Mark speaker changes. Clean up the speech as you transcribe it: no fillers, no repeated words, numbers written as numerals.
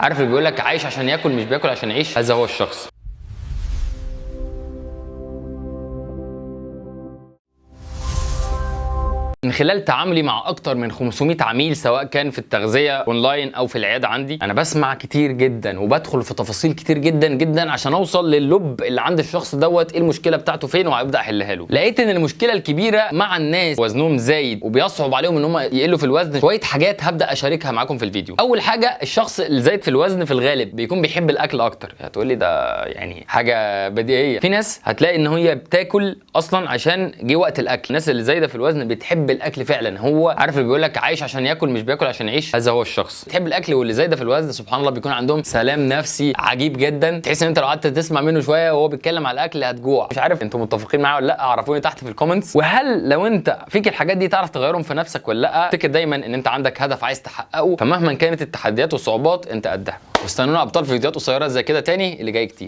Speaker 1: عارف اللي بيقول لك عايش عشان ياكل مش بياكل عشان يعيش؟ هذا هو الشخص. من خلال تعاملي مع اكتر من 500 عميل سواء كان في التغذية اونلاين او في العيادة عندي، انا بسمع كتير جدا وبدخل في تفاصيل كتير جدا جدا عشان اوصل للب اللي عند الشخص دوت، ايه المشكلة بتاعته فين وهبدا احلها له. لقيت ان المشكلة الكبيرة مع الناس وزنهم زايد وبيصعب عليهم ان هم يقلوا في الوزن. شوية حاجات هبدا اشاركها معاكم في الفيديو. اول حاجة، الشخص اللي زايد في الوزن في الغالب بيكون بيحب الاكل اكتر. هتقول لي ده يعني حاجة بديهية. في ناس هتلاقي ان هي بتاكل اصلا عشان جه وقت الاكل. الناس اللي زايدة في الوزن بتحب الاكل فعلا. هو عارف اللي بيقول لك عايش عشان ياكل مش بياكل عشان يعيش؟ هذا هو الشخص. بتحب الاكل واللي زايدة في الوزن سبحان الله بيكون عندهم سلام نفسي عجيب جدا. تحس ان انت لو قعدت تسمع منه شوية وهو بيتكلم على الاكل هتجوع. مش عارف انتوا متفقين معايا ولا لا، عرفوني تحت في ال comments. وهل لو انت فيك الحاجات دي تعرف تغيرهم في نفسك ولا لا؟ افتكر دايما ان انت عندك هدف عايز تحققه، فمهما كانت التحديات والصعوبات انت قدها. واستنونا ابطال في فيديوهات قصيرة زي كده تاني اللي جاي كتير.